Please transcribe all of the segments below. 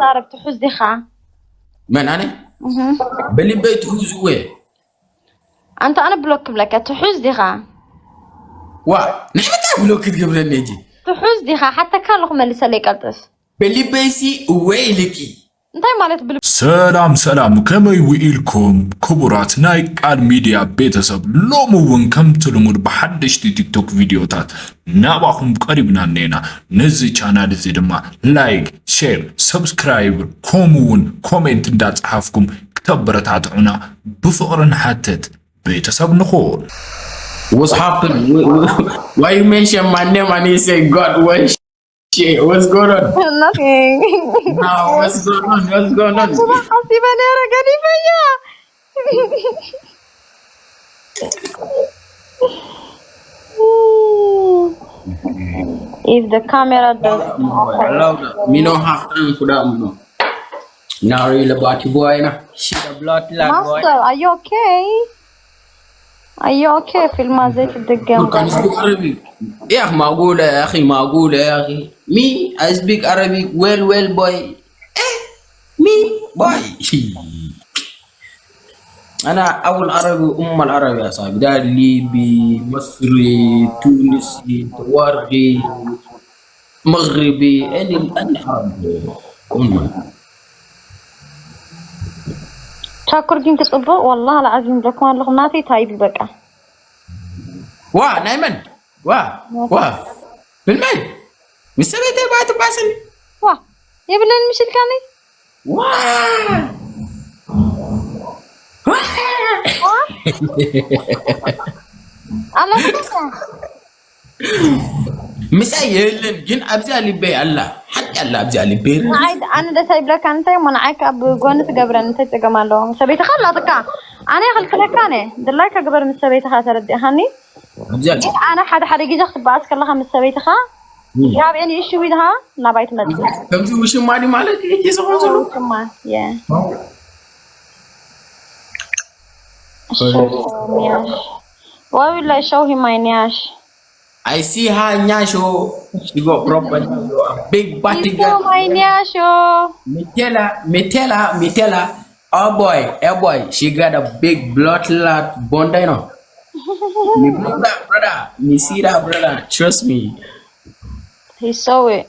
ዛረብ ትሑዝ ዲኻ? መን ኣነ? እህ። በሊበይ ትሑዝ እወ። ኣንተ ኣነ ብሎክ ክብለካ ትሑዝ ዲኻ? ዋ፣ ናይ ምንታይ ብሎክ ክትገብረኒ እጂ? ትሑዝ ዲኻ? ሓተካ ኣለኹ መልሰለይ ቀልጥፍ። በሊበይሲ እወ ኢልኪ። እንታይ ማለት ብል ሰላም ሰላም፣ ከመይ ውኢልኩም ክቡራት ናይ ቃል ሚድያ ቤተሰብ? ሎሚ እውን ከምቲ ልሙድ ብሓደሽቲ ቲክቶክ ቪድዮታት ናባኹም ቀሪብና እኔና። ነዚ ቻናል እዚ ድማ ላይክ፣ ሼር፣ ሰብስክራይብ ከምኡ እውን ኮሜንት እንዳፀሓፍኩም ክተበረታትዑና ብፍቕሪ ንሓትት። ቤተሰብ ንኹን። What's happened? Why you mention my name and you say God? What shit? What's going on? Nothing. No, what's going on? What's going on? ሓሲበ ነረ ገዲፈያ። If the camera does Minou haftan kuda minou. Nari le bati boy na. She the blood like boy. Master, are you okay? Are you okay? ፊልማ ዘይትድገም Kan speak Arabic. يا أخي معقولة يا أخي، معقولة يا أخي. Me, I speak Arabic well, well, boy. Eh, me, boy. أنا أول عربي، أم العربي يا صاحبي. ده ليبي، مصري، تونسي، تورغي، مغربي، أنا أنا عربي. كل ما. ቻኩር ግን ክጽብቕ ወላሂ ለዓዚም ብለኩም ኣለኹም ናተይ ታይቢ በቃ ዋ ናይ መን ዋ ዋ ፍልመይ ምስ ሰበይተይ ባ ትባስኒ ዋ የብለኒ ምሽልካኒ ዋ ኣለኹ ምሳይ የለን ግን ኣብዚኣ ልበይ ኣላ ሓቂ ኣላ ኣብዚኣ ልበይ ንዓይ ኣነ ደስ ኣይብለካ እንታይ እሞ ንዓይ ካብ ጎኒ ትገብረን እንታይ ፀገም ኣለዎ ሰበይትኻ ኣላትካ ኣነ ይኽልክለካ ነ ድላይ ከግበር ምስ ሰበይትኻ ተረዲእኻኒ ኣብዚኣ ግን ኣነ ሓደ ሓደ ግዜ ክትበኣስ ከለኻ ምስ ሰበይትኻ you have any issue with her ናባይ ትመፅእ ከምዚ ውሽማኒ ማለት እዩ ዝኾን ዘሎ ሽማ የ ኒያሽ Why will I show him my ኒያሽ I see her nyasho. She got proper nyasho. A big body He's girl. my ኒያሾ Me tell her, me tell her, me tell her. Oh boy, oh boy, she got a big bloodclaat bunda, you know. Me brother, brother, me see that brother. Trust me. He saw it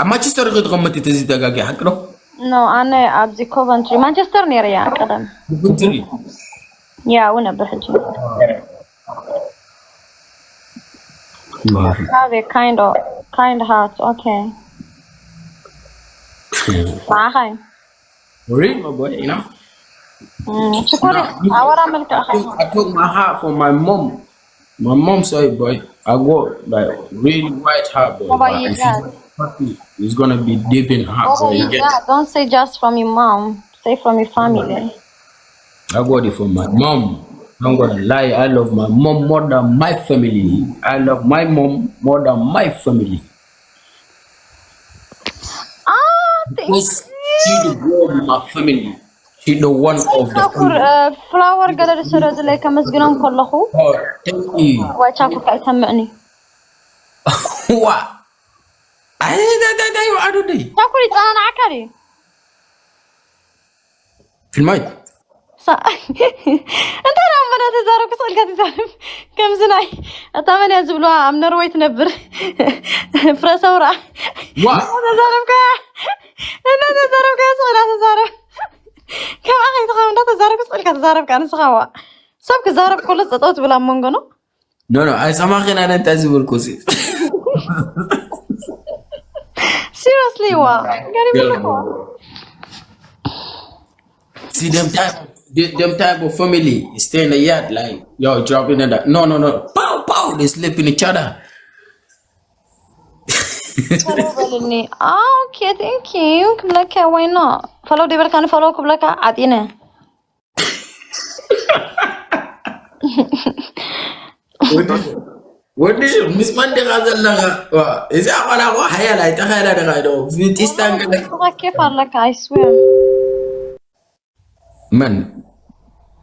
ኣብ ማንቸስተር ክትቐመጥ ተዝተጋጊ ሓቂ ነው። No ኣነ ኣብዚ ኮቨንትሪ ማንቸስተር ነይረ እያ ቀደም ብትሪ ያ እውን ነበር ሕጂ have a kind of kind heart okay ንዓኻ እዩ Real my boy, you know. እም፣ ሽኮር ኣወራ መልክዕኻ እዩ I took my heart from my mom. My mom said, boy, I got like really white heart, boy. What about But you, if Dad? you fuck me, it's gonna be deep in heart, What boy. about You you, get Dad? Don't say just from your mom. Say from your family. I got it from my mom. I'm gonna lie. I love my mom more than my family. I love my mom more than my family. Ah, thank Because she the one of my family. She the one of the ቻኩር family. ፍላወር ገለ ዝሰደዱለይ ከመስግኖም ከለኹ Oh, thank you. ወይ ቻኩር ከይሰምዕኒ What? I that that that you are today. ቻኩር ይጸናናዓካ ድዩ Filmai. እንታይ ዳ እሞ እናተዛረብኩ ስቕልካ ትዛረብ ከምዚ ናይ እታ መን እያ ዝብልዋ ኣብ ኖርወይ ትነብር ፍረ ሰውራ What? እናተዛረብካያ እናተዛረብካያ ስቕላ ተዛረብ ከምኣ ከይትኸውን እንዳተዛረብኩ ስቕልካ ተዛረብካ ንስኻዋ ሰብ ክዛረብ ከሎ ፀጠው ትብል ኣብ መንጎ ነው No, no, I sama kina nan ta zubar ko sai. Seriously ዋ ገሪም ኣለኹ See them type, them, them type of family stay in the yard like yo dropping in that. No, no, no. Pow, pow. They sleep in each other. በልኒ okay thank you ክብለካ ወይ ኖ ፈለው ደይበልካኒ ፈለው ክብለካ ዓጢነ What did, what did you? Miss Monday Gazella. Is that what I want? Hey, like, I had a guy though. Vintistan. ንስኻ ኬፍ ኣለካ I swear Man.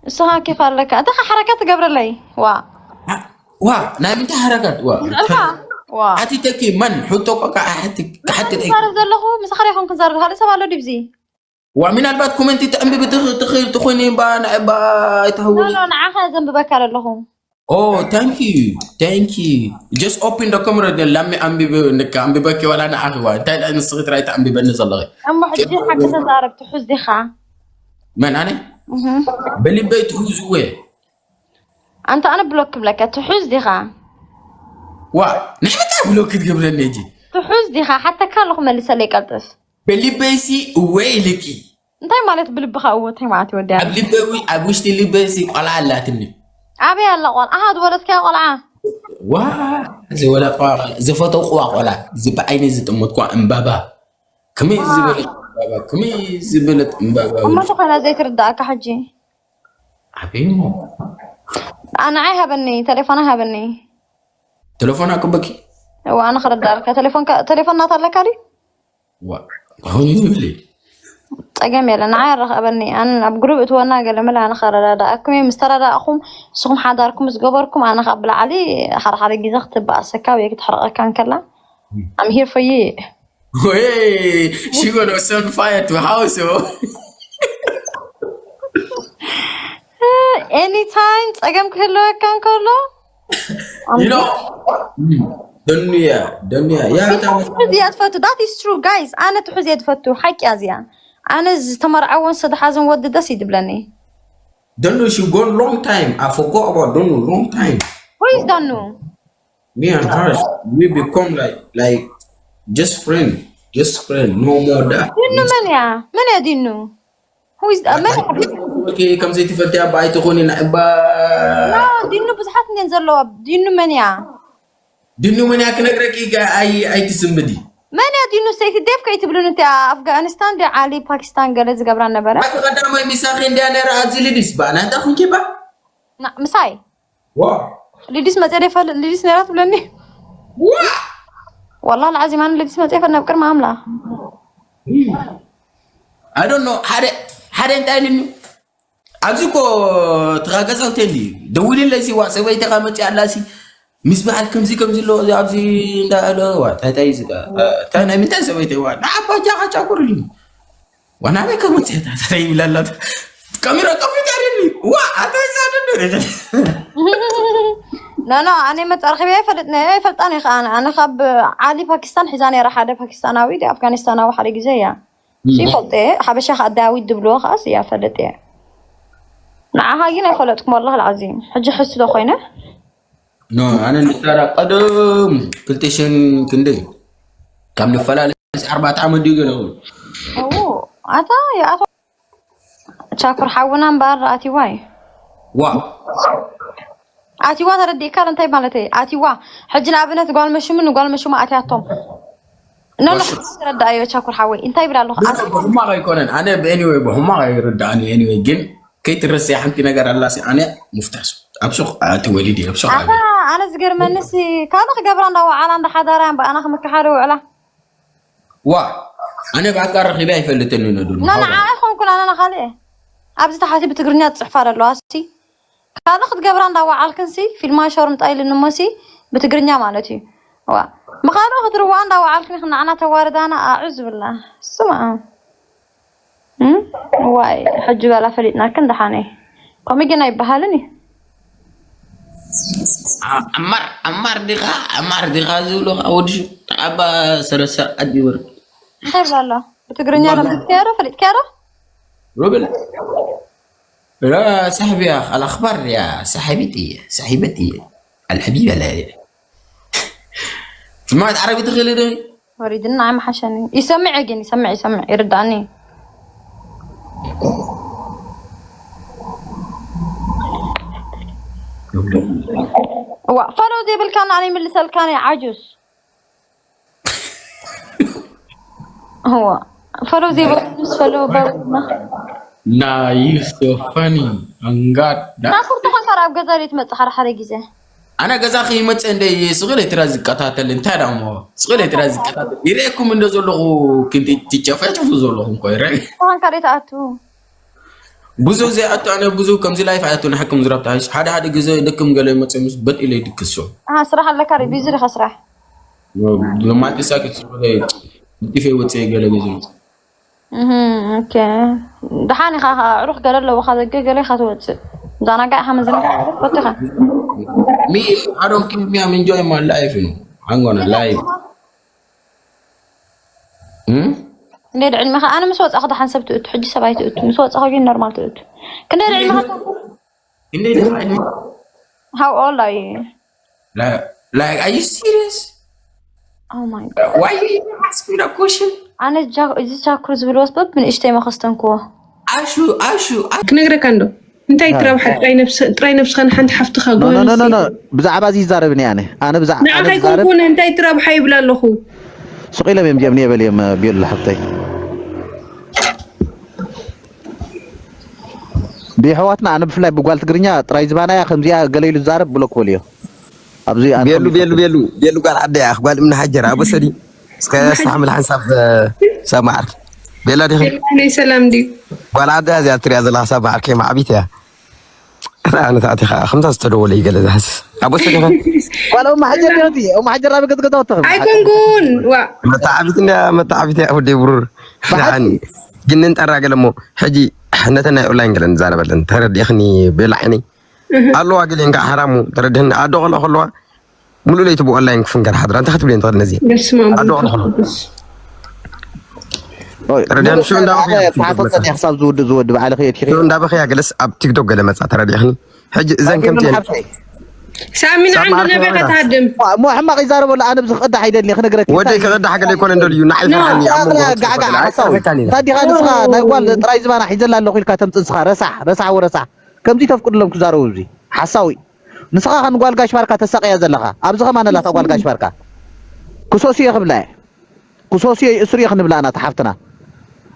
ንስኻ ኬፍ ኣለካ እንታይ ሓረካ ትገብረለይ ዋ Wa, na minta harakat wa. ንዕኻ ዋ ሓቲተኪ መን ሕቶ ቆቃ ሓቲ ሓቲ ክዛረብ ዘለኹ ምሳኻ ዶ ይኾን ክዛረብ ካልእ ሰብ ኣሎ ድብዚ ዋ ምናልባት ኮመንቲ ተንብቢ ትኽእል ትኾይኒ እምባ ንዕባ ኖ ኣይትሃውኒ ኖ ንዓኻ ዘንብበካ ዘለኹ Oh, thank you. Thank you. Just open the camera then let me ኣንብበኪ ዋላ ንዓኺ ዋ እንታይ ደኣ ንስኺ ጥራይ ተኣንብበኒ ዘለኺ እሞ ሕጂ ሓቂ ተዛረብ ትሑዝ ዲኻ መን ኣነ እህ። ብልበይ ትሑዝ እወ ኣንተ ኣነ ብሎክ ክብለካ ትሑዝ ዲኻ ዋ ንሕታ ብሎክ ክትገብረኒ ሕጂ ትሑዝ ዲኻ ሓተካ ኣለኹ መልሰለይ ቀልጥፍ ብልበይሲ እወ ኢልኪ እንታይ ማለት ብልብኻ እዎ እንታይ ማለት እዩ ወዲያ ኣብ ልበዊ ኣብ ውሽጢ ልበይሲ ቆልዓ ኣላትኒ ኣበይ ኣላ ቆልዓ ኣሃ ዝወለድካዮ ቆልዓ ዋ ዝወለድኳ ዝፈተውኩዋ ቆልዓ እዚ ብዓይነይ ዝጠመትኳ እምባባ ከመይ ዝበለት እምባባ ከመይ ዝበለት እምባባ እሞ ዝኾነ ዘይትርዳእካ ሕጂ ዓበይሞ ኣንዓይ ሃበኒ ተሌፎና ሃበኒ ቴሌፎን ኣቅበኪ እዋ ኣነ ክረዳእካ ተሌፎን ናታ ኣለካ ድዩ ዋ ሆን ይብል ፀገም የለ ንዓይ ኣረኸበኒ ኣን ኣብ ግሩብ እትወና ገለ መለ ኣነ ከረዳዳእኩም እየ ምስ ተረዳእኹም ንስኹም ሓዳርኩም ዝገበርኩም ኣነ ካብ ብላዕሊ ሓደ ሓደ ግዜ ክትበኣሰካ ወይ ክትሕረቐካ እንከላ I'm here for you ወይ she gonna set fire to house oh. Anytime ፀገም ክህልወካ እንከሎ you know ደኑያ ደኑያ ያ ትሑዝ እያ ትፈቱ that is true guys ኣነ ትሑዝ እየ ትፈቱ ሓቂ እያ እዚኣ ኣነ ዝተመርዓወን ዝተሓዘን ወዲ ደስ ይድብለኒ ደኑ she gone long time I forgot about ደኑ long time Who is Danu? Me and her, we become like like just friend, just friend, no more that. ዲኑ መን እያ? መን እያ ዲኑ? Who is መን እያ? Okay, ከም ዘይትፈልጥያ እባ ኣይትኾኒ ንዕባ No, ዲኑ ብዙሓት እንዴን ዘለዋ ዲኑ መን እያ? ድኑ መን እያ ክነግረኪ ከ ኣይ ኣይትስምብዲ። መን እያ ዲኑ ሰይቲ ዴፍ ከይትብሉን እቲ ኣፍጋኒስታን ዲ ዓሊ ፓኪስታን ገለ ዝገብራ ነበረ? ኣቲ ቀዳማይ ሚሳኺ እንድያ ነይራ ኣብዚ ልዲስ ባ ናታ ኩንኪ ባ ና- ምሳይ ዋ ሊዲስ መፅያ ዶ ይፈልጥ ሊዲስ ነይራ ትብለኒ ዋ ዋላ ልዓዚም ኣነ ሊዲስ መፅያ ይፈልጥ ናብ ቅድሚ ኣምላኽ I don't know ሓደ ሓደ እንታይ ኢልኒ ኣብዚ እኮ ተጋገዛውቲ እንዲ ደውልለይ ሲ ዋ ሰበይተኻ መፅያ ኣላ ሲ ምስ በዓል ከምዚ ከምዚ ኣሎ ኣብዚ እንዳኣለ ዋ ታይታይ ዝዳ እንታይ ናይ ምንታይ ሰበይተ ዋ ንዓባ ጃኻ ጫቁርልኒ ዋናበይ ከመፅያ ታታይ ይብላላት ካሜራ ከፊት ኣሪኒ ዋ ኣታይ ዛደደ ኖ ኖ ኣነ መፃርኸቢ ኣይፈልጥ ነ ኣይፈልጣን እየ ከዓ ኣነ ካብ ዓሊ ፓኪስታን ሒዛ ነይራ ሓደ ፓኪስታናዊ ዲ ኣፍጋኒስታናዊ ሓደ ግዜ እያ ይፈልጥ እየ ሓበሻ ከዓ ዳዊት ዝብልዎ ከዓ እያ ፈልጥ እየ ንዓኻ ግን ኣይፈለጥኩም ወላሂ ልዓዚም ሕጂ ሕሱ ዶ ኮይነ ኖ ኣነ ንሳራ ቀደም ክልተ ሽሕን ክንደይ ካብ ንፈላለ ኣርባዕተ ዓመት ድዩ ገለ ኣዎ ኣታ ይኣቶ ቻኩር ሓውና እምበኣር ኣቲዋ እዩ ዋው ኣቲዋ ተረዲእካ እንታይ ማለት እዩ ኣቲዋ ሕጂ ንኣብነት ጓል መሽሙ ንጓል መሽሙ ኣትያቶም ነሎ ተረዳእዮ ቻኩር ሓወይ እንታይ ይብል ኣለኹ ብሕማቕ ኣይኮነን ኣነ ብኤኒወይ ብሕማቕ ኣይርዳእኒ ኤኒወይ ግን ከይትረስያ ሓንቲ ነገር ኣላሲ ኣነ ሙፍታሱ ኣብ ሱቕ ኣቲ ወሊድ ኣብ ሱቕ ኣታ ኣነ ዝገርመኒ ሲ ካልእ ክገብራ እንዳወዓላ እንዳሓዳራ እምበኣና ክምክሓደ ውዕላ ዋ ኣነ ብኣካ ረኺበ ኣይፈልጥን ነዱ ና ንዓ ኣይኮንኩን ኣነ ንካልእ ኣብዚ ተሓቲ ብትግርኛ ትፅሕፋ ዘለዋ ሲ ካልእ ክትገብራ እንዳወዓልክን ሲ ፊልማ ሸርምጣ ኢልኒ እሞ ሲ ብትግርኛ ማለት እዩ ዋ ምኻልእ ክትርዋ እንዳወዓልክን ንዓና ተዋርዳና ኣዑ ዝብላ ስማ ዋይ ሕጂ በላ ፈሊጥናክን ደሓነይ ከምኡ ግን ኣይበሃልን እዩ ዓማር ዓማር ዲኻ ዓማር ዲኻ ዝብሎ ወዲ ዓባ ሰለስተ ዓዲ ወርቂ እንታይ ብላ ኣሎ ብትግርኛ ለምትከያዶ ፈሊጥከያዶ ሮብል لا صاحبي يا أخ الأخبار يا صاحبتي صاحبتي الحبيبة لا في ما تعرفي تخيلي ده ወሪድና ኣይመሓሸኒ ይሰምዕ ግን ይሰምዕ ይሰምዕ ይርዳእኒ እዋ ፈሎ ዘይብልካ ንኣነ ይምልሰልካ ናይ ዓጁስ እዋ ፈሎ ዘይብልካ ምስ ፈሎ በ Nah, you so funny. And God, that ናኩር ተኾንካ ኣብ ገዛ ዶ ትመፅእ ሓደ ሓደ ግዜ ኣነ ገዛ ከይመፅእ እንደ ስቕል ኤርትራ ዝከታተል እንታይ ዳ እሞ ስቕል ኤርትራ ዝከታተል ይርእየኩም እንደ ዘለኹ ክንዲ ትጨፈጭፉ ዘለኹም ኮ ይረ ተኾንካ ዶ ትኣቱ ብዙ ዘይኣቱ ኣነ ብዙ ከምዚ ላይፍ ኣያቱ ንሓኩም ዝረብታ ሓደ ሓደ ግዜ ደክም ገለ መፅእ ምስ በጥ ኢለ ይድክሶ ኣሃ ስራሕ ኣለካ ዶ ቢዚ ዲኻ ስራሕ ብማጭ ሳክት ዝበለ ብጥፌ ወፅእ ገለ ገለ። ኦኬ። ደሓን ኢኻ። ኣዕሩኽ ገለ ኣለዎ። ካብ ደገ ገለ ኢኻ ትወፅእ። ዛናጋ ኢኻ መዘናጋ። ወጥኻ። Me, I don't care. Me, I'm enjoying my life, you know. I'm gonna lie. እንዴ ዕድሜኻ? ኣነ ምስ ወፃኹ ደሓን ሰብ ትእቱ። ሕጂ ሰብኣይ ትእቱ። ምስ ወፃኹ ግን ኖርማል ትእቱ። ክንደይ ዕድሜኻ? እንዴ ደሓን ዕድሜ? How old are you? Like, like, are you serious? Oh my god. Why you even ask me that question? ኣነ እዚ ቻኩር ዝብልዎስ በብ ንእሽተይ መኸስተንክዎ። ኣሹ ኣሹ ክነግረካ እንዶ እንታይ ትረብሓ? ጥራይ ነብስኻን ሓንቲ ሓፍትኻ ጓል ብዛዕባ እዚ ይዛረብኒ ኣነ ኣነ ብዛዕባ ንዓኻ ይኮንኩን እንታይ ትረብሓ ይብላ ኣለኹ። ስቕ ኢሎም እዮም ጀምኒ የበል እዮም ቢሉ ሓፍተይ ብየሕዋትና ኣነ ብፍላይ ብጓል ትግርኛ ጥራይ ዝባናያ ከምዚኣ ገለ ኢሉ ዝዛረብ ብሎ ክበል እዮ ኣብዚ ቤሉ ቤሉ ቤሉ ቤሉ ጓል ዓደይ ኣኽ ጓል እምኒ ሓጀር ኣበሰዲ እስከ ሳሕምል ሓንሳብ ሰማዓር ቤላ ዲኺ ናይ ሰላም ድዩ? ጓል ዓደይ እዚኣ ትሪያ ዘለኻ ሳብ ማዓር ከይማ ዓቢት እያ ኣነ ታዕቲኻ ከምታ ዝተደወለ ይገለ ዝሓስ ኣበሰዲ ኸ ጓል እማ ሓጀር ዲኸቲ እማ ሓጀር ኣብ ገዝገዛ ወጥተኸ ኣይኮንኩን ዋ መታዓቢት እንዳ መታዓቢት እያ ወደይ ብሩር ብሓቂ ግንን ጠራ ገለ እሞ ሕጂ ነተን ናይ ኦንላይን ገለ ንዛረበለን ተረዲእኽኒ ቤላ ዓይነይ ኣለዋ ገለ እንካ ሓራሙ ተረድህኒ ኣዶ ቆልዑ ከለዋ ሙሉእ ለይቲ ብኦንላይን ክፍንገር ሓድራ እንታይ ክትብልየን ትኽእል ነዚ በስመ ኣብ ኣዶ ወመንፈስ ቆልዑ ቅዱስ ተረዲእኒ ሽዑ እንዳበኽያ ተሓተተን እያ ክሳብ ዝውድእ ዝወዲ ባዕልኺ እየ ትኽእል ሽዑ እንዳበኽያ ገለስ ኣብ ቲክቶክ ገለ መፃ ተረዲእኽኒ ሕጂ እዘን ከምቲ ሓፍተይ ሳሚ ንዓንዱ ነበካ ትሃድም እሞ ሕማቕ ይዛረበሉ ኣነ ብዚ ክቕዳሕ ኣይደልኒ ክነግረኪ ወደይ ክቕዳሕ ገለ ይኮነ እንደልዩ ንዓይ ፈርሓኒ ኣብ መንጎ ጋዕጋዕ ሓሳዊ ታዲኻ ንስኻ ናይ ጓል ጥራይ ዝባና ሒዘላ ኣለኹ ኢልካ ተምፅእ ንስኻ ረሳሕ ረሳሕ ወረሳሕ ከምዚ ተፍቅድሎም ክዛረቡ እዚ ሓሳዊ ንስኻ ከ ንጓል ጋሽ ባርካ ተሳቕያ ዘለኻ ኣብዚ ኸማን ኣላታ ጓል ጋሽ ባርካ ክሶስዮ ክብላ እየ ክሶስዮ ይእስርዮ ክንብላ ናታ ሓፍትና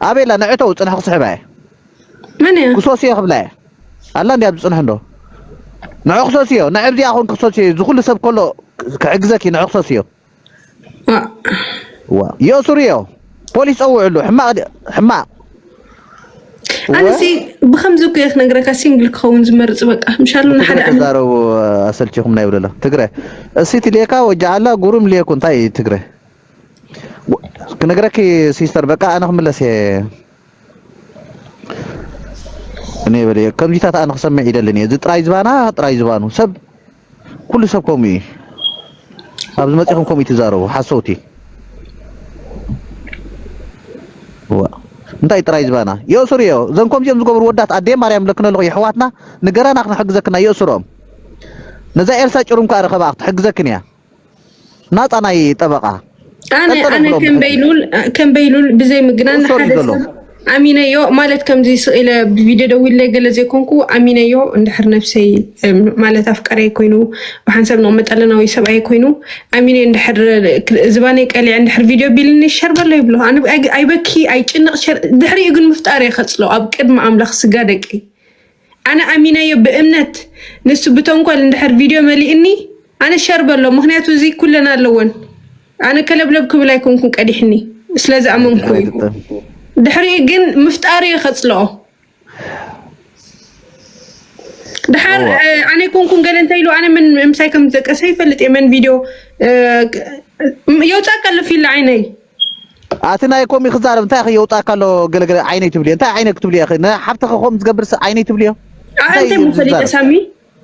ኣበይ ኣላ ንዕተው ፅንሒ ክስሕባ እየ መን እያ ክሶስዮ ክብላ እየ ኣላ እንዲ ኣብዚ ፅንሒ እንዶ ንዑ ክሶስዮ ንዕ ኣብዚኣ ኹን ክሶስዮ እዚ ኩሉ ሰብ ከሎ ክሕግዘኪ ንዑ ክሶስዮ ዋ ዋ የእስርዮ ፖሊስ ፀውዕሉ ሕማቕ ዲ- ሕማቕ ኣነሲ ብከምዚ እኮ እየ ክነግረካ ሲንግል ክኸውን ዝመርፅ በቃ ምሻሉ ንሓደ ዓመት ተዛረቡ ኣሰልችኹም ናይ ብለላ ትግረ እሲ ትልየካ ወጃ ኣላ ጉሩም ልየኩ እንታይ እዩ ትግረ ወ- ክነግረኪ ሲስተር በቃ ኣነ ክምለስ እየ እኔ በለ ከምዚታት ኣነ ክሰምዕ ይደልን እየ እዚ ጥራይ ዝባና ጥራይ ዝባኑ ሰብ ኩሉ ሰብ ከምኡ እዩ ኣብዚ መፂኹም ከምኡ ትዛረቡ ሓሰውቲ ዋ እንታይ ጥራይ ዝባና የእስሩ እዮ እዘን ከምዚኦም ዝገብሩ ወዳት ኣደ ማርያም ለክነ ኣለኹ የሕዋትና ንገራና ክንሕግዘክና የእስሮም ነዛ ኤልሳ ጭሩም ከዓ ረኸባ ክትሕግዘክን እያ ናፃ ናይ ጠበቃ ኣነ ቀጠለ ኣነ ብሎም ከም በይሉል ከም በይሉል ብዘይ ምግናን ቁሶር እዩ ሓደ ዘሎ። ሰብ ኣሚነዮ ማለት ከምዚ ስኢለ ብቪድዮ ደዊለ ገለ ዘይኮንኩ ኣሚነዮ እንድሕር ነብሰይ እም፣ ማለት ኣፍቀረይ ኮይኑ ብሓንሳብ ንቕመጥ ኣለና ወይ ሰብኣይ ኮይኑ ኣሚነ እንድሕር ዝባነይ ቀሊዐ እንድሕር ቪድዮ ቢልኒ ሸር በሎ ይብሎ ኣነ ኣይ- ኣይበኪ ኣይጭንቕ ሸር ድሕሪኡ ግን ምፍጣር እየ ከፅሎ ኣብ ቅድሚ ኣምላኽ ስጋ ደቂ ኣነ ኣሚነዮ ብእምነት ንሱ ብተንኮል እንድሕር ቪድዮ መሊእኒ ኣነ ሸር በሎ ምክንያቱ እዚ ኩለን ኣለወን ኣነ ከለብለብ ክብል ኣይኮንኩን ቀዲሕኒ ስለዚ ኣመንኩ እዩ ድሕሪኡ ግን ምፍጣሩ እዩ ከፅልኦ ድሓር ኣነ ኮንኩን ገለ እንታይ ኢሉ ኣነ መን ምሳይ ከም ዝጠቀሰ ይፈልጥ እየ መን ቪድዮ የውፃእ ከሎ ፊል ዓይነይ ኣቲ ናይ ኮሚ ክዛረብ እንታይ ከ የውጣካ ኣሎ ገለገለ ዓይነይ ትብልዮ እንታይ ዓይነይ ክትብልዮ ኢኺ ንሓብትኺ ከም ዝገብር ስ- ዓይነይ ትብልዮ እንታይ ኣንተ እዩ ምፈሊጠ ዝዛረብ? ሳሚ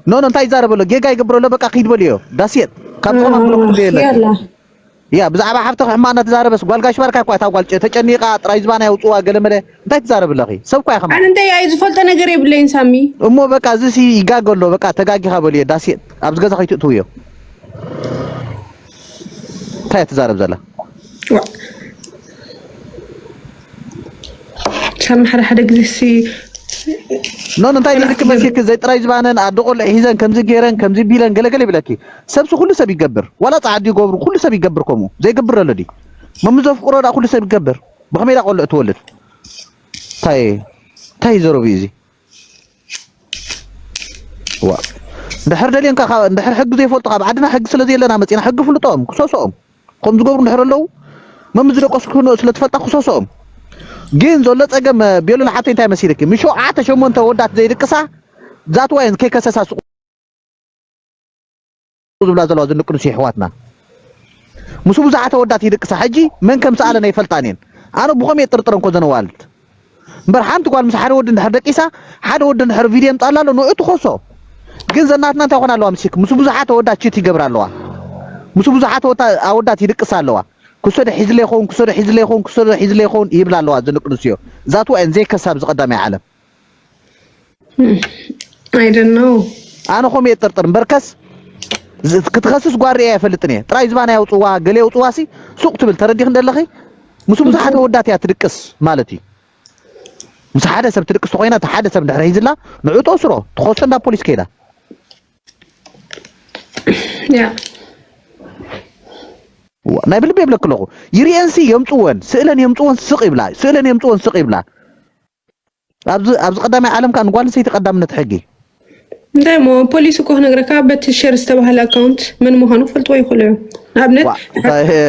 ኖ ኖ እንታይ ይዛረብ ኣሎ ጌጋ ይገብር ኣሎ በቃ ክይድ በልዮ ዳስየት ካብ ዝኾና ብሎ ክትብልዮ የለን ያላ ያ ብዛዕባ ሓብትኺ ሕማቕ እናተዛረበስ ጓል ጋሽ ባርካ እኳ እታ ጓል ጨ- ተጨኒቓ ጥራይ ዝባና የውፅዋ ገለ መለ እንታይ ትዛረብ ኣለኺ ሰብ እኳ ኢኻ ኣነ እንታይ እየ ዝፈልጦ ነገር የብለይን ሳሚ እሞ በቃ እዚ ሲ ይጋገ ኣሎ በቃ ተጋጊኻ በልዮ ዳስየት ኣብዚ ገዛ ከይትእትውዮ እንታይ እያ ትዛረብ ዘላ ዋ። ሳሚ ሓደ ሓደ ግዜ ሲ ኖን እንታይ ኢልክ መሲልክ ዘይ ጥራይ ዝባነን ኣደ ቆልዑ ሒዘን ከምዚ ገይረን ከምዚ ቢለን ገለገለ ይብለኪ ሰብሲ ኩሉ ሰብ ይገብር ዋላ ፃዓዲ ይገብሩ ኩሉ ሰብ ይገብር ከምኡ ዘይገብር ኣሎ ድዩ መምዘፍቅሮ ዳ ኩሉ ሰብ ይገብር ብኸመይ ዳ ቆልዑ ትወልድ እንታይ እንታይ ዘረቡ እዩ እዚ ዋ እንድሕር ደልየንካ ካብ- እንድሕር ሕጊ ዘይፈልጡ ካብ ዓድና ሕጊ ስለ ዘየለና መፂና ሕጊ ፍልጦም ክሰስኦም ከም ዝገብሩ እንድሕር ኣለዉ መምዚ ደቀሱ ክህንኡ ስለ ትፈልጣ ክሰስኦም ግን ዘሎ ፀገም ቤሉል ሓብተይ እንታይ መሲልኪ ምስ ሸውዓተ ሸሞንተ ወዳት ዘይድቅሳ ዛት ዋይን ከይከሰሳ ስቁ ዝብላ ዘለዋ ዝንቅንሱ ይሕዋትና ምስ ብዙሓት ኣወዳት ይድቅሳ። ሕጂ መን ከም ሰኣለን ኣይፈልጣን እየን። ኣነ ብኸም እየ ጥርጥረን ኮ ዘን ኣዋልድ። እምበር ሓንቲ ጓል ምስ ሓደ ወዲ እንድሕር ደቂሳ፣ ሓደ ወዲ እንድሕር ቪድዮ የምጻላ ኣሎ፣ ንዑ ትኸሶ። ግን ዘናትና እንታይ ኾና ኣለዋ ምስልኪ? ምስ ብዙሓት ኣወዳት ችት ይገብራ ኣለዋ። ምስ ብዙሓት ኣወታ-፣ ኣወዳት ይድቅሳ ኣለዋ። ክሶ ዶ ሒዝለ ይኸውን፣ ክሶ ዶ ሒዝለ ይኸውን፣ ክሶ ዶ ሒዝለ ይኸውን ይብላ ኣለዋ። ዝንቅንስዮ ዛትዋ እየን ዘይከሳ ኣብዚ ቀዳማይ ዓለም። I don't know. ኣነ ኾም እየ ጥርጥር እምበርከስ ዝ-፣ ክትኸስስ ጓር እየ ኣይፈልጥን እየ። ጥራይ ዝባና ያውፅዋ፣ ገለ ያውፅዋ ሲ ሱቅ ትብል። ተረዲኽ እንደለኺ? ምስ ብዙሓት ኣወዳት እያ ትድቅስ ማለት እዩ። ምስ ሓደ ሰብ ትድቅስ ተኾይና፣ እቲ ሓደ ሰብ ድሕሪ ሒዝላ፣ ንዑ ተእስሮ፣ ትኸሶ እንዳ ፖሊስ ከይዳ። Yeah. ዋ፣ ናይ ብልቢ የብለክ ኣለኹ። ይሪኤንሲ የምፅወን፣ ስእለን የምፅወን ስቅ ይብላ፣ ስእለን የምፅወን ስቅ ይብላ። ኣብዚ፣ ኣብዚ ቀዳማይ ዓለም ከኣ ንጓል ኣንስተይቲ ቀዳምነት ሕጊ። እንታይ እሞ ፖሊስ እኮ ክነግረካ፣ በቲ ሸር ዝተባህለ ኣካውንት መን ምዃኑ ክፈልጥዎ ይኽእሉ እዮም። ንኣብነት ዋ፣ እንታይ፣ እ፣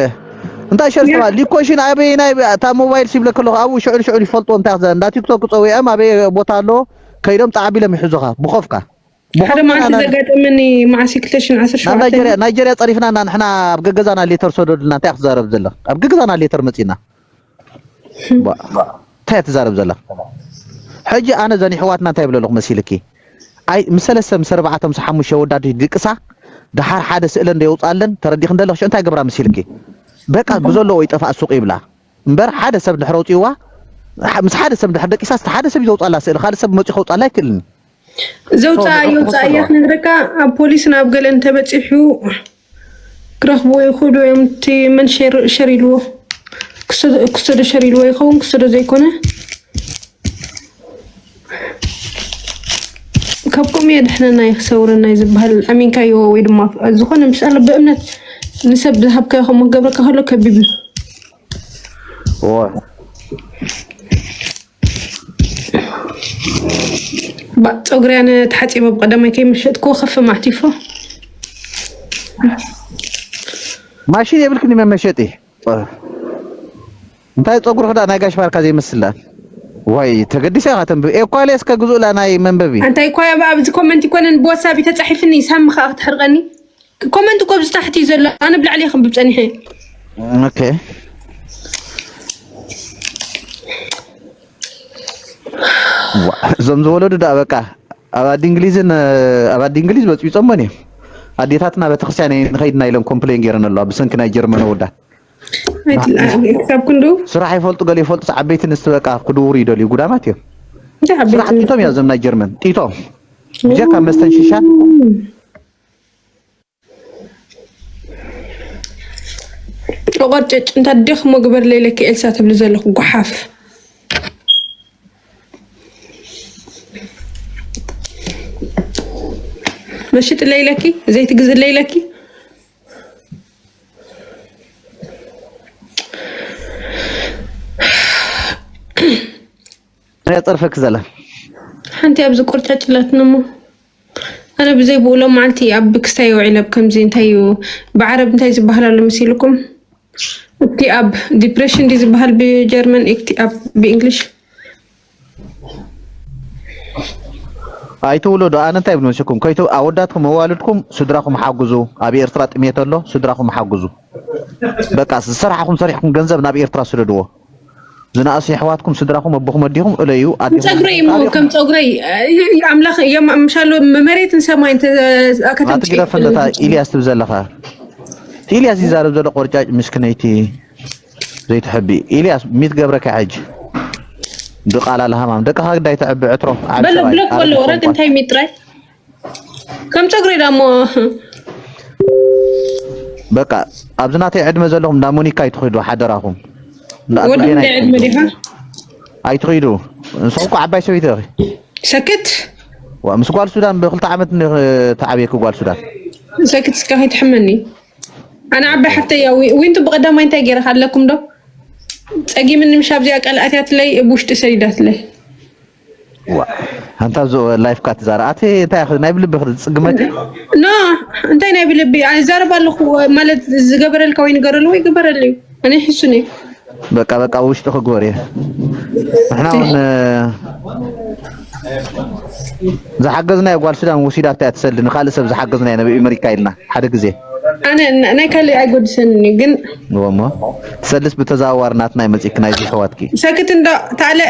እንታይ ሸር ዝተባህለ? ሊኮሽን ኣበይ ናይ እታ ሞባይል ሲብለክ ኣለኹ፣ ኣብኡ ሽዑል ሽዑል ይፈልጥዎ። እንታይ ክዘ-፣ እንዳ ቲክቶክ ጸዊዖም ኣበይ ቦታ ኣሎ፣ ከይዶም ጻዕብ ኢሎም ይሕዙኻ፣ ብኾፍካ። ሓደ መዓልቲ ዘጋጠመኒ መዓስ እዩ፣ ክልተ ሽሕን ዓሰርተ ሸውዓተን። ናይጀርያ፣ ናይጀርያ ጸሪፍና እና ንሕና ኣብ ገገዛና ሌተር ሰደዱልና። እንታይ ክትዛረብ ዘለኽ? ኣብ ገገዛና ሌተር መጺና። ባ-፣ እንታይ እያ ትዛረብ ዘለኽ? ሕጂ ኣነ ዘን ይሕዋትና እንታይ ይብለ ኣለኹ መሲልኪ? ኣይ፣ ምስ ሰለስተ፣ ምስ ኣርባዕተ፣ ምስ ሓሙሽተ ወዳት ድቅሳ፣ ደሓር ሓደ ስእለ እንደ የውጻለን፣ ተረዲኽ እንደ ኣለኽሽ እንታይ ገብራ መሲልኪ? በቃ ብዘለዎ ይጠፋእ ሱቕ ይብላ። እምበር ሓደ ሰብ ድሕር ኣውጺዋ፣ ሕ-፣ ምስ ሓደ ሰብ ድሕር ደቂሳ፣ ሓደ ሰብ እዩ ዘውጻላ ስእሊ፣ ካልእ ሰብ መጺኡ ከውጻላ ኣይክእልን። ዘውፃ የውፃ እያ ክነግረካ። ኣብ ፖሊስ ናብ ገለ እንተበፂሑ ክረኽብዎ ይኽእሉ እዮም። እቲ መን ሸር ሸር ኢልዎ፣ ክሰዶ ሸር ኢልዎ ይኸውን፣ ክሰዶ ዘይኮነ ካብ ከምኡ የድሕነና፣ ይክሰውረና እዩ ዝበሃል። ኣሚንካዮ ወይ ድማ ዝኾነ ምስ ኣሎ ብእምነት ንሰብ ዝሃብካዮ ከምኡ ክገብረካ ከሎ ከቢብ እዩ። ዎ ባ ፀጉሪ ኣነ ተሓፂበ ብቀዳማይ ከይመሸጥኩ ከፍ ማዕቲፎ። ማሽን የብልክን መመሸጢ? እንታይ ፀጉሪ ክዳ ናይ ጋሽ ባርካ ዘይመስል ዳን? ዋይ ተገዲሰ ኢኻ ተንብብ። ኤኳሌ እስከ ግዙእላ ናይ መንበቢ። ኣንታይ እኳ ኣብ ኣብዚ ኮመንት ይኮነን ብዋትሳፕ ተጻሒፍኒ ሳሚ ከኣ ክትሕርቀኒ። ኮመንት እኮ ኣብዚ ታሕቲ እዩ ዘሎ፣ ኣነ ብላዕሊ እየ ከንብብ ጸኒሐ። ኦኬ። ዋ፣ እዞም ዝወለዱ ደኣ በቃ ኣብ ኣዲ እንግሊዝን፣ ኣብ ኣዲ እንግሊዝ በፅቢፆሞን እዮም። ኣዴታትና ቤተክርስትያን ንኸይድና ኢሎም ኮምፕሌን ገይረን ኣለዋ ብሰንኪ ናይ ጀርመን ኣወዳት። ክሳብ ክንዱ ስራሕ ይፈልጡ፣ ገለ ይፈልጡ፣ ዓበይቲ ንስቲ በቃ ክድውሩ ይደልዩ፣ ጉዳማት እዮም። እንታይ ዓበይቲ ስራሕ ጥቶም እዮም እዞም ናይ ጀርመን፣ ጥቶም። ብጀካ መስተን ሽሻን። ጨቆርጨጭ እንታ ደኽሞ ግበርለይ ኢለኪ ኤልሳ ትብሊ ዘለኹ ጓሓፍ። መሽጥለይ ኢለኪ፣ ዘይቲ ግዝእለይ ኢለኪ። እያ ጸርፈክ ዘላ። ሓንቲ ኣብዚ ቆርጫጭላትና እሞ ኣነ ብዘይ ብኡ ሎም መዓልቲ ኣብ ክስታይ ውዒለ። ኣብ ከምዚ እንታይ እዩ ብዓረብ እንታይ ዝበሃል ኣሎ መሲልኩም? እቲ ኣብ ዲፕሬሽን ድዩ ዝበሃል ብጀርመን፣ እቲ ኣብ ብእንግሊሽ? ኣይትውለዱ። ኣነ እንታይ ብል መሲልኩም? ከይቱ ኣወዳትኩም ኣዋልድኩም ስድራኹም ሓግዙ። ኣብ ኤርትራ ጥሜት ኣሎ፣ ስድራኹም ሓግዙ። በቃ ዝሰራሕኹም ሰሪሕኩም ገንዘብ ናብ ኤርትራ ስደድዎ። ዝነኣሱ የሕዋትኩም ስድራኹም ኣቦኹም ኣዲኹም እለዩ። ኣዲኹም ጸጉረይ እሞ ከም ጸጉረይ ኣምላኽ እዮም ምሻሎ መሬትን ሰማይን ከተምጽ ግደፈለታ ኢልያስ ትብ ዘለኻ። ኢልያስ ይዛረብ ዘሎ ቆርጫጭ ምስክነይቲ ዘይትሕቢ። ኢልያስ ሚት ገብረካ ሕጅ ብቃላ ለሃማም ደቅኻ ግዳይ ተዕቢ ዕትሮ። በሎ ብሎክ በሎ ወረድ እንታይ ሚጥራይ ከም ጸጉሪ ዳሞ በቃ ኣብዚ ናተይ ዕድመ ዘለኹም እንዳ ሞኒካ ኣይትኸዱ ሓደራኹም። እንዳ ኣቶ ወዲ ዜና እንታይ ዕድመ ዲኻ? ኣይትኸዱ። ንስኹም እኮ ዓባይ ሰበይቲ ኢኺ። ሰክት ዋ ምስ ጓል ሱዳን ብክልተ ዓመት ተዓብየኪ ጓል ሱዳን። ሰክት እስካ ከይትሕመኒ። ኣነ ዓባይ ሓፍተይ እያ። ዊ- ዊንቱ ብቀዳማይ እንታይ ገይረካ ኣለኩም ዶ? ጸጊምኒ ምሽ ኣብዚኣ ቃል ኣትያትለይ ብውሽጢ ሰዲዳትለይ። ዋ ኣንታ ዞ ላይፍ ካት ዛራ ኣቲ እንታይ ኢኺ ናይ ብልቢ ክትጽግመኪ ኖ እንታይ ናይ ብልቢ ኣይዛረብ ኣለኹ ማለት ዝገበረልካ ወይ ንገረሉ ወይ ግበረሉ እዩ። ኣነ ይሕሱን እዩ። በቃ በቃ ውሽጢ ክግበር እየ። ንሕና እውን ዝሓገዝናዮ ጓል ሱዳን ወሲዳታ እያ ትሰሊ ንካልእ ሰብ ዝሓገዝናዮ ነበ ኣሜሪካ ኢልና ሓደ ግዜ ኣነ ን- ናይ ካልእ ኣይጎድሰንን እዩ ግን እወሞ ሰልስ ብተዘዋዋሪ ናትና ይመፅክ ናይዚ ኣሕዋትኪ ሰክት እንዶ ታለ